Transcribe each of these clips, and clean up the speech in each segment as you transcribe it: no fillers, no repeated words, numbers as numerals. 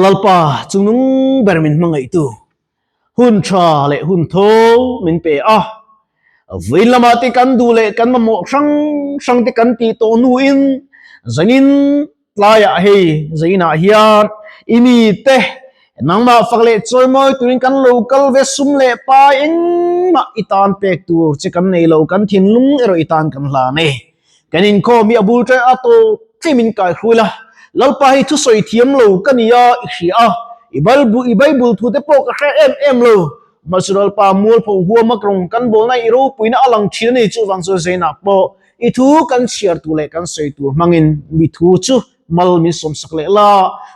Lalpa chungnung ber min hmangaihtu hun tha leh hun tho min pe a. Vawiin lamah te kan duh leh kan mamawh hrang hrang te kan tih tawh hnuin zanin tlaiah hei zainah hian i mite nangmah fak leh chawimawi turin kan lo kal ve sum leh pai engmah i tan pek tur che kan nei lo kan thinlung erawh i tan kan hlan e. Kan inkhawm hi a bul ṭe a tawp thlem in kai hruai la, Lalpa hi thusawi thiam lo ka ni a i hria a, i Bible i Bible thu te pawh ka hre em em lo. Mahse Lalpa mualpho huama rawng kan bawlna i ropuina a lang thin a ni chuvang chuan Zainah pawh i thu kan chhiar tur leh kan sawi tur hmangin mi thu chu mal min sawmsak leh la,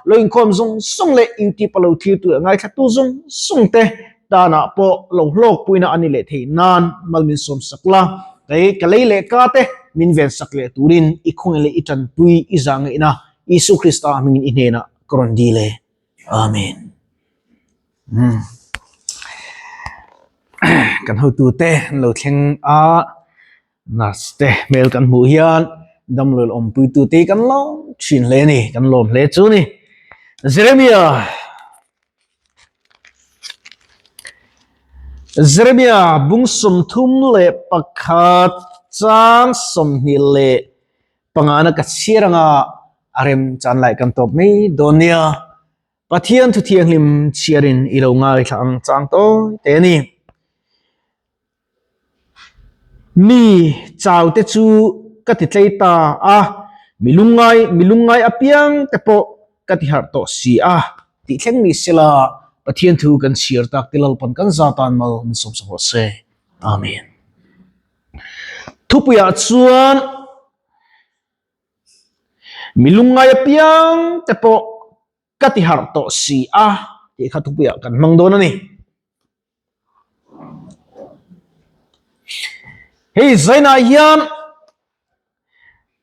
lo inkhawm zawng zawng leh YouTube a lo thlir tu leh ngaithlatu zawng zawng te tanah pawh lo hlawkpuina a ni leh theih nan mal min sawmsak la, kei ka lei leh ka te min vensak leh turin i khawngaih leh i tanpui i zah ngaihna Isu Krista hmingin i hnenah ka rawn dil e. Amen. Umm. Kan hotute an lo thleng a. Nurse te hmel kan hmuh hian damlo awmpuitu te hi kan lawm thin hle a ni, kan lawm hle chu a ni. Jeremia Jeremia bung 31 chang 25 na ka chhiar anga a rem chan lai kan tawp mai dawn nia. Pathian thu thianghlim chhiarin i lo ngaithla ang chang tawi te a ni. Mi chau te chu ka ti tlei ta a, mi lungngai mi lungngai apiang te pawh ka ti harh tawh si a tih thleng ni sela Pathian thu kan chhiar tak ti Lalpan kan za tan mal min sawmsak rawh se. Amen. Thupuiah chuan mi lungngai apiang te pawh ka ti harh tawh si a tih kha thupuiah kan hmang dawn a ni. Hei zainah hian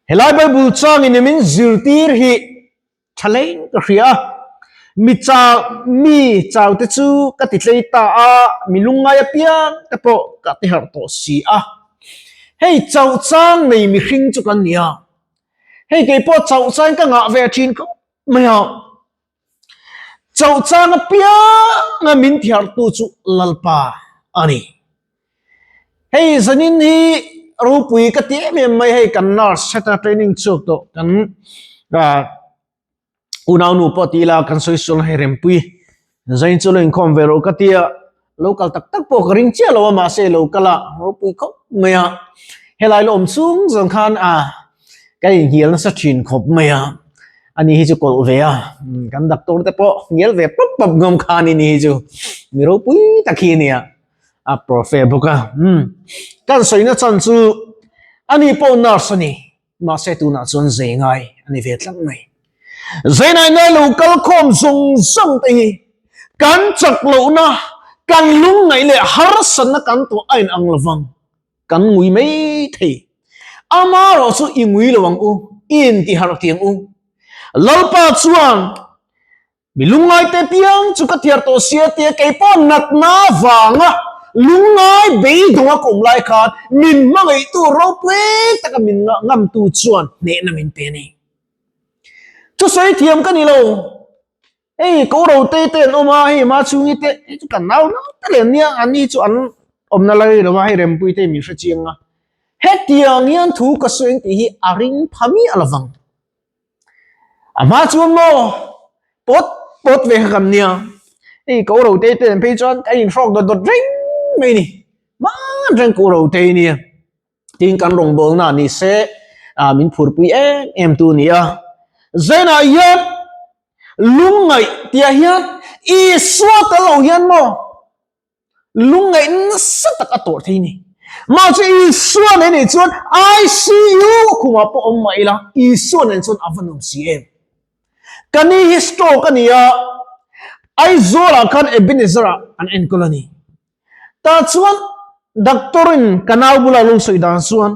helai Bible changin min zirtir hi tha leng ka hria a, mi chau mi chau te chu ka ti tlei ta a, mi lungngai apiang te pawh ka ti harh tawh si a. Hei chauh chang nei mihring chu kan ni a, hei keipawh chauh chang ka ngah ve thin khawp mai a. Chauh chang apianga min thiartu chu Lalpa a ni. Hei zanin hi ropui ka ti em em mai hei kan nurse heta training chhuak tawh kan unaunu pawh ti ila kan sawi sual hei rempui zain chu lo inkhawm ve rawh ka tia. Lo kal tak tak pawh ka ring chiah lo a mahse lo kal a ropui khawp mai a helai la awm chung zawng khan a ka inhnial nasa thin khawp mai a ani hi chu kawlh ve a kan doctor te pawh hnial ve pawp pawp ngawm khan ani hi chu mi ropui tak hi a nia a profe bawk a kan sawina chan chu ani pawh nurse a ni. Mahse tunah chuan zei ngai a ni ve tlat mai. Zeinai ngai lo kal khawm zawng zawng te hi kan chak lohna, kan lungngaih leh harsatna kan tuah a inang lovang. Kan ngui mai thei. Amaherawh chu i ngui lo ang u, i intiharh ti ang u. Lalpa chuan Mi lungngaite piang chu ka thiar tawh sia tia kei pawh natna vanga lungngai beidawng a ka awm lai khan min hmangaihtu ropui taka min ngamtu chuan hnehna min pe a ni. Thusawi thiam ka ni lo. Hei ko rote te an awm a, hei ma chhungi te hei chu kan nau nau te leh nia an ni chu an awmna lai lo va, hei rempui te min hre chiang a. Hetiang hian thu ka sawi ang tih hi a ring pha miah lovang. A hma chuan maw pawt pawt ve kha kan nia, hei ko ro te te phei chuan ka inhrawk dawt dawt reng mai a ni, hman reng ko ro te nia, tin kan rawngbawlna ni se ah min phurpui em em tu a ni a, Zainah hian lungngaih tih ah hian Isua tel lo hian maw. Lungngaih nasa tak a tawrh thei ni. Mahse Isua nen nih chuan ICU khumah pawh awm mah ila Isua nen chuan a va nuam si em. Ka ni hi stroke a ni a, Aizawlah khan Ebenezer ah an enkawl a ni. Tah chuan doctor in ka nau bula lo sawi dan chuan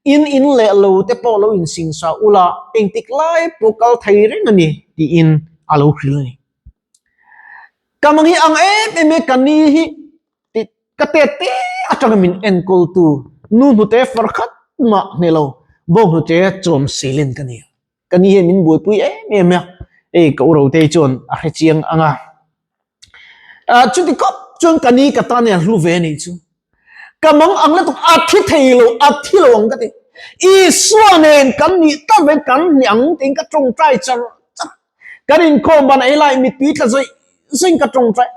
in in leh lo te pawh lo insingsa ula engtik lai pawh kal thei reng a ni tiin a lo hrilh a ni. Ka mang hi ang em em e ka ni hi tih ka tet te atanga min enkawl tu nu hnute far khat mah hne lo bawng hnute chawm silin ka ni a. Ka ni hian min buaipui em em a. Hei ka urotei chuan a hre chiang ang a. Chuti khawp chuan ka ni ka tan hian hlu ve a nih chu. Ka mang ang lutuk a thi thei lo, a thi lo ang ka ti. Isua nen kan nih tak ve kan hnih ang tiin ka tawngtai char char. Kan inkhawm ban ei lai mittui tla zawih zawih in ka tawngtai.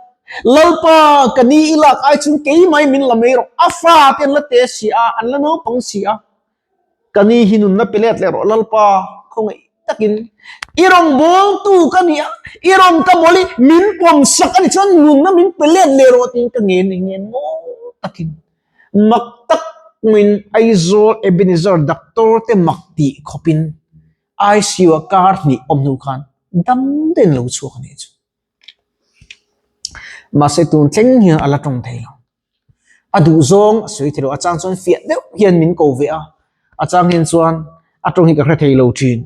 Lalpa ka ni i lak ai chuan keimah in min la mai rawh. A fa te an la te si a, an la naupang si a. Ka ni hi nunna pe let leh rawh Lalpa khawngaih takin i rawngbawltu ka ni a, i rawn ka bawl i min pawm sak a ni chuan nunna min pe let leh rawh tiin ka ngen i ngen maw takin mak tak min Aizawl Ebenezer doctor te mak tih khawpin ICU a kar hnih awm hnu khan dam den lo chhuak a nih chu. Mahse tun thleng hian a la tawng thei lo. A duh zawng a sawi thei lo, a chang chuan fiah deuh hian min ko ve a, a chang hian chuan a tawng hi ka hre thei lo thin.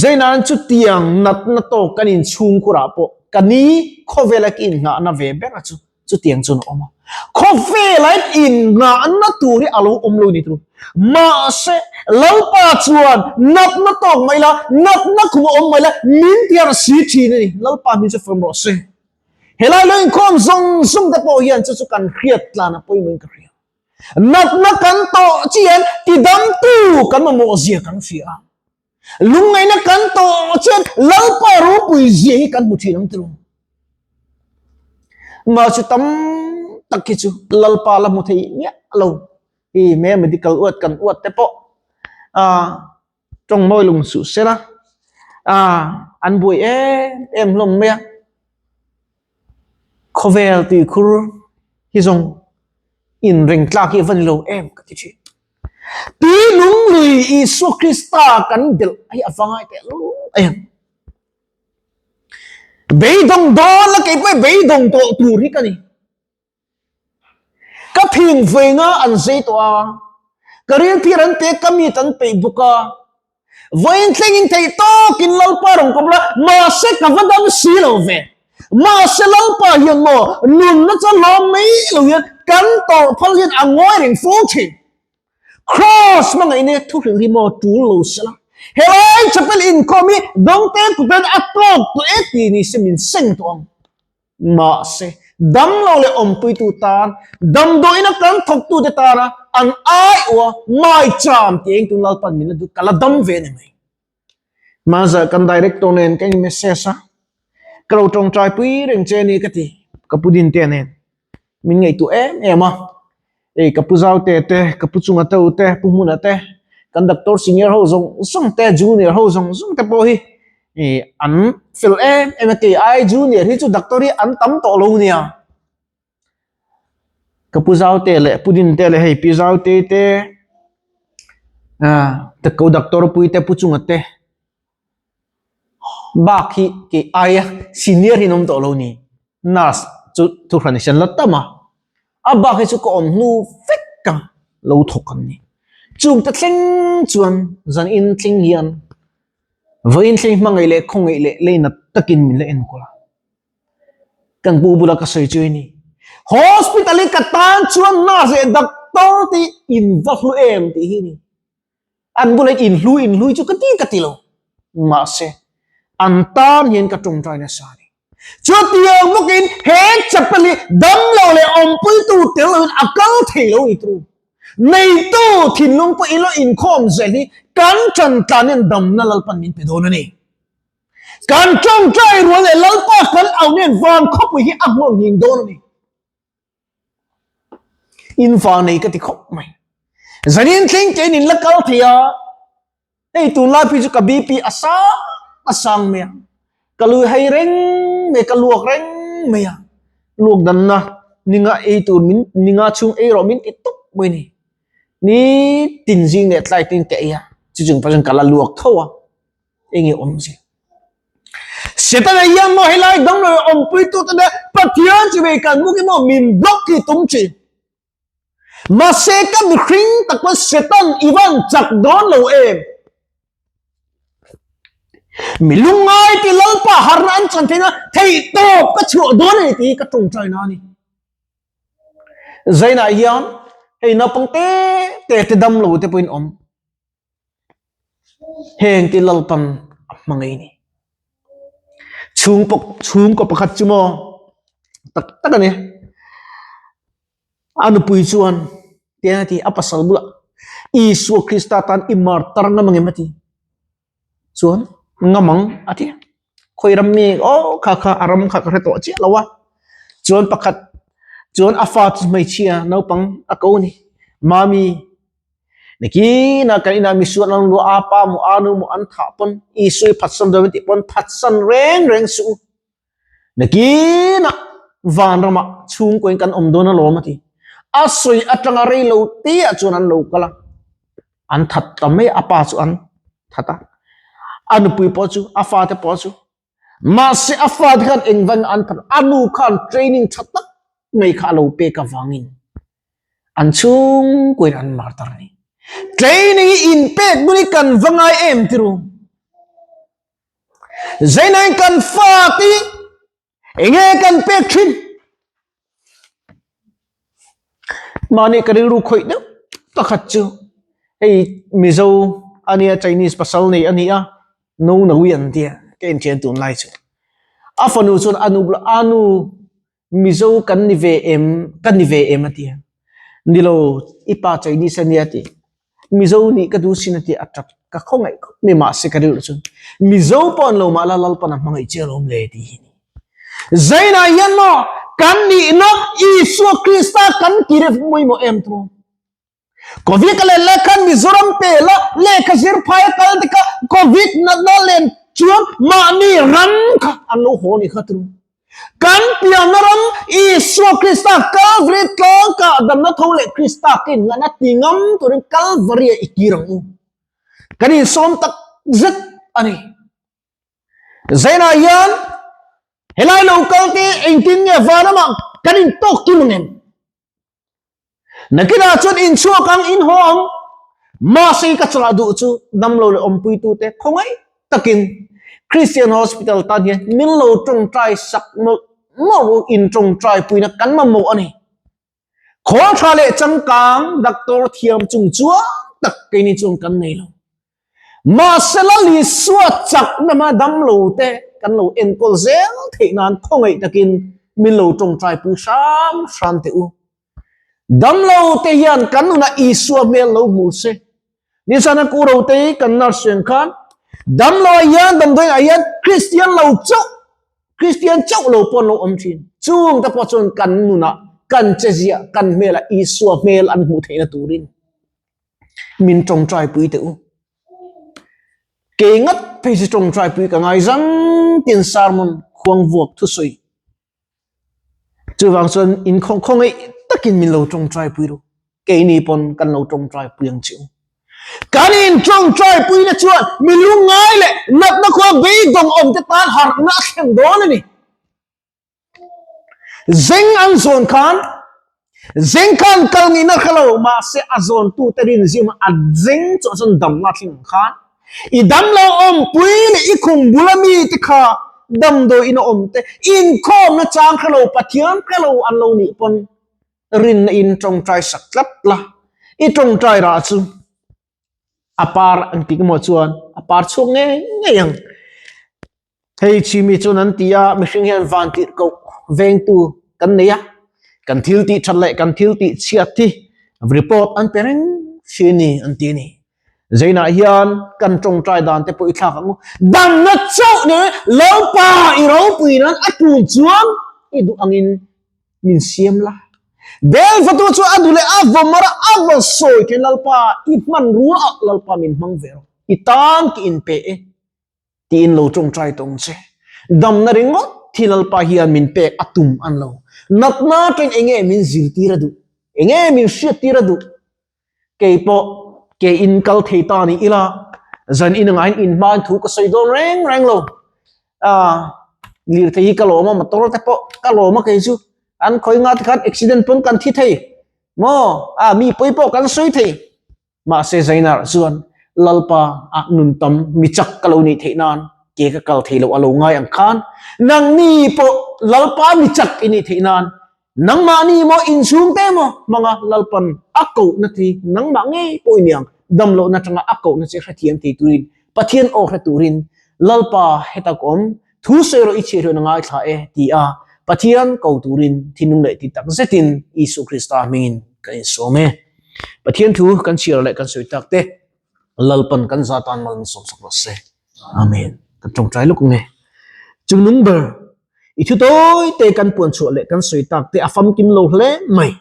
Zaina'n chutiang natna tawk kan inchhungkhurah pawh ka ni khawvela ka innghahna ve ber a chu chutiang chuan a awm a. Khawvela innghahna tur hi a lo awm lo ni tur. Mahse, Lalpa chuan natna tawk mai la, natna khum a awm mai la, min tiar si thin a ni. Lalpa hming chu fawm rawh se. Helai lo inkhawm zawng zawng te pawh hian chu chu kan hriat tlan a pawimawhin ka hria. Natna kan tawh chian tidamtu kan mamawh zia kan hria a. Lungngaihna kan tawh chian Lalpa ropui zia hi kan hmu thin ang tilo. Mahse tam tak hi chu Lalpa la hmu thei miah lo. Hi me medical uat kan uat te pawh tawng mawi lung suh sela an buai em em hlawm mai a. Khawvel tuikhur hi zawng inreng tlak hi a va ni lo em ka ti thin. Tui lung lui Isua Krista kan belh hi a va ngai teh lul em. Beidawng dawn la kei pawh beidawng tawh tur hi ka ni. Ka phing vawiinga an zei tawh a, ka rilphir an pek ka mit an peih bawk a, vawiin thlengin theih tawkin Lalpa rawn kawm la, mahse ka va dam si lo ve. Mahse Lalpa hian maw nunna chu lawm mai lo hian kan tawrh phal hian a ngawi reng fo thin. Kraws hmangaihna thuhrilh hi maw tul lo sela, helai chapel inkhawm hi dawngte kuten a tawk tawh e tih ni se min seng tawh ang. Mahse, damlo leh awmpuitu tan, damdawiina kan thawktute tana an aiawha maicham tih engtin Lalpan min la duh, ka la dam ve a ni mai. Hmanzah kan director nen ka in message a, ka lo tawngtai pui reng che a ni ka ti, ka pu Dintea nen. Min ngaihtuah em em a, hei ka pu Zaute te, ka pu Chunga te u te, pu Hmuna te, kan doctor senior ho zawng zawng te, junior ho zawng zawng te pawh hi an fel em em a, kei ai junior hi chu doctor hi an tam tawh lo nia. Ka pu Zaute leh pu Dinte leh hei pi Zaute te, ko doctor pui te, pu Chunga te bak hi kei aia senior hi an awm tawh lo ni. Nurse chu thuhran i sen la tam a, a bak hi chu ka awm hnu vek a lo thawk an ni. Chungte thleng chuan zan in thleng hian vawiin thleng hmangaih leh khawngaih leh leinat takin min la enkawl a. Kan pu bula ka sawi chu i ni. Hospital hi ka tan chuan nurse leh doctor te hi in va hlu em tih hi a ni. An bula inhlu inhlui chu ka ti ka ti lo. Mahse, an tan hian ka tawngtai nasa a ni. Chutiang bawkin he chapel hi damlo leh awmpuitu tel loin a kal thei lo ni turu. Neitu thinlung pawh ilo inkhawm zel hi kan tan tlan hian damna Lalpan min pe dawn a ni. Kan tawngtai rual leh Lalpa kan au hian van khawpui hi a hmuam nghing dawn a ni. In va nei ka ti khawp mai. Zanin thleng kein in la kal thei a, hei tunlai phei chu ka BP a sang a sang mai a, ka lui hei reng mai, ka luak reng mai a, luak danna ninga ei tur min ninga chhung ei rawh min ti tawp mai a ni. Ni tin zing leh tlai tin ka ei a, chu chung pawh chuan ka la luak tho a. Enge awm zia? Setana hian maw helai dang lo awmpui tu te Pathian chu vei kan muk emaw min block hi tum thin. Mahse ka mihring tak pawn Setan i van chak dawn lo em? Mi lungngai ti Lalpa harna an chan theihna theih tawp ka chhuah dawn a ni tih hi ka tawngtai na a ni. Zainah hian hei naupang te te te dam lo te pawhin awm. Heng te Lalpan a hmangaih a ni. Chhungkaw pakhat chu maw tak tak a ni. A nupui chuan tiang a ti, a pasal bulah Isua Krista tan i martar ngam angem a ti. Chuan ngam ang a ti. Khawi ram mi aw kha kha a ram kha ka hre tawh chiah lo a. Chuan pakhat chuan a fa chu hmeichhia naupang a ko a ni. Mami Nakinah kan inah misual an luah a, pa maw a nu maw an thah pawn Isua i phatsan dawn tih pawn phatsan reng reng suh u. Nakinah vanramah chhungkaw in kan awm dawn alawm a ti. A sawi atanga rei lo te ah chuan an lo kal a, an that ta mai a, a pa chu an that a, a nupui pawh chu, a fate pawh chu. Mahse a fate khan engvang an that, a nu khan training tha tak mai kha a lo pek avangin an chhungkuin an martar a ni. Training hi inpek bul hi kan va ngai em tiru. Zainain kan fate hi enge kan pek thin? Mahni ka rilru khawih deuh pakhat chu hei Mizo a nia Chinese pasal nei a ni a, no no i an tia ka inthian tunlai chu. A fanu chuan a nu bulah a nu Mizo kan ni ve em, ka ni ve em a ti a. Nilo, i pa Chinese a nia ti. Mizo nih ka duh sin a ti a tap. Ka khawngaih khawp mai mahse ka rilru chuan Mizo pawh an lo mah la Lalpan a hmangaih che alawm le tih hi a ni. Zainah hian maw kan nihna Isua Krista kan kir pawimawh em thung. Covid a len lai khan Mizoram pela lehkha zir phai a kal te kha Covid natna len chuan mahni ram kha an lo haw ni kha turu. Kan pianna ram Isua Krista Calvary tlang kah damna tho leh Krista ka innghahna ti ngam turin Calvary ah i kir ang u. Kan insawm tak zet a ni. Zainah hian helai lo kal te engtin nge vanramah kan intawk kim ang em? Nakinah chuan inchhuak ang, inhaw ang. Mahse ka chawlh duh chu damlo leh awmpuitute khawngaih takin Christian Hospital tan hian min lo tawngtai sak mawlh mawlh u, in tawngtai puina kan mamawh a ni. Khawl tha leh changkang doctor thiam chung chuang tak keini chuan kan nei lo. Mahse Lal Isua chakna hma damlo te kan lo enkawl zel theih nan khawngaih takin min lo tawngtai pui hram hram teh u. Damlo te hian kan nunah Isua hmel lo hmu se. Nizan a ku rote hi kan nurse rian khan damlo ah hian damdawiin ah hian Kristian lo chauh Kristian chauh lo pawh an lo awm thin. Chung te pawh chuan kan nunah kan che ziah kan hmelah Isua hmel an hmuh theihna turin Min tawngtai pui teh u. Kei ngat phei chu tawngtai pui ka ngai zang tin sermon khuang vuak thusawi. Chuvang chuan in khawng khawngaih takin min lo tawngtai pui ru. Keini pawn kan lo tawngtai pui ang che u. Kan in tawngtai puina chuan mi lungngai leh natna khua beidawng awm te tan harhna a thleng dawn a ni. Zeng an zawn khan zeng khan kal ngihna hre lo mahse a zawntute rin zima a zeng chu a chuan damna thleng ang khan i damlo awmpui leh i khum bula mite kha damdawi in a awm te inkhawmna chang hre lo Pathian hre lo an lo nih pawn rinna in tawngtai sak tlat la i tawngtai rah chu a par an tih emaw chuan a par chhuak ngei ngei ang. Hei chimi chuan an ti a, mihring hian van tih koh vengtu kan nei a, kan thil tih that leh kan thil tih chhiat hi report an pe reng si a ni an ti a ni. Zainah hian kan tawngtai dan te pawh i thlak ang u. Damna chauh ni Lalpa i ropui nan a tul chuan i duh angin min siam la. Bel fatu chu a duh leh a vaw mar a, a vaw sawi khen Lalpa i hmanrua ah Lalpa min hmang ve rawh, i tan ka inpe e tiin lo tawngtai tawh ang che. Damna ringawt hi Lalpa hian min pek a tum an lo. Natna atangin enge min zirtir a duh? Enge min hriattir a duh? Kei pawh ke in kal thei ta ni ila, zan in angah hian in hmain thu ka sawi dawn reng reng lo. Ah, lirthei hi ka lawm a, motor te pawh ka lawm a kei chu. An khawi nga te khan accident pawn kan thi thei maw? Ah, mi pawi pawh kan sawi thei. Mahse Zainarh chuan Lalpa ah nun tam mi chak ka lo nih theih nan ke ka kal thei loh a lo ngai ang khan nangni pawh Lalpa mi chak i nih theih nan nangmahni maw inchhungte maw hmanga Lalpan a kohna thi nangmah ngei pawh i niang dam lohna atanga a kohna che hrethiam thei turin Pathian aw hre turin Lalpa heta ka awm. Thu sawi rawh i chhiah hian a ngaithla e, ti a Pathian ko turin thinlung leh ti tak zetin Isua Krista hmingin kan insawm e. Pathian thu kan chhiar leh kan sawi tak te Lalpan kan za tan mal min sawmsak rawh se. Amen. Kan tawngtai lawk ang e. Chungnung ber, i thu tawi te kan puan chhuah leh kan sawi tak te a famkim lo hle mai.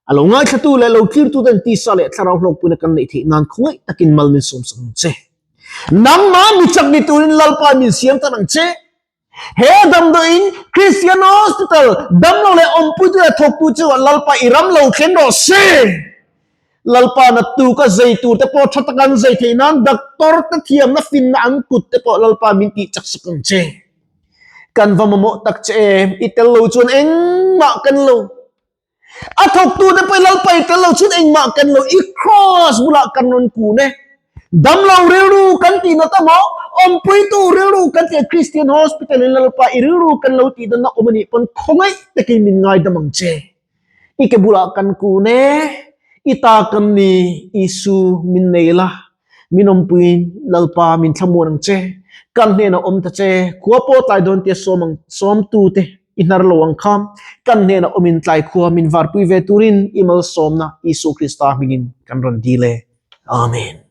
A lo ngaithlatu leh lo tlirtu ten tisa leh thlarau hlawkpuina kan neih theih nan khawngaih takin mal min sawmsak ang che. Nangmah mi chak ni turin Lalpa min siam tan ang che. He damdawiin Christian Hospital damlo leh awmpuitu leh thawktu chu Lalpa i ram lo thleng rawh se. Lalpa na tuka zei tur te pawh tha taka an zei theih nan doctor te thiamna finna an kut te pawh Lalpa min tih chak sak ang che. Kan va mamawh tak che em, i tel lo chuan engmah kan lo. A thawktute pawh i Lalpa i tel lo chuan engmah kan lo i cross bulah kan rawn kun e. Damlo rilru kan tih nat amaw, awmpuitu rilru kan tih a Christian Hospital in Lalpa i rilru kan lo tih danna awm anih pawn khawngaih takin min ngaidam ang che. I ke bulah kan kun e, i ta kan ni Isu min nei la, min awmpuiin Lalpa min thlamuan ang che, kan hnenah awm ta che, khua pawh tlai dawn tia sawm ang sawmtute I hnar lo ang kha, kan hnenah awmin tlai khua min varpui ve turin i malsawmna Isua Krista hmingin kan rawn dil e. Amen.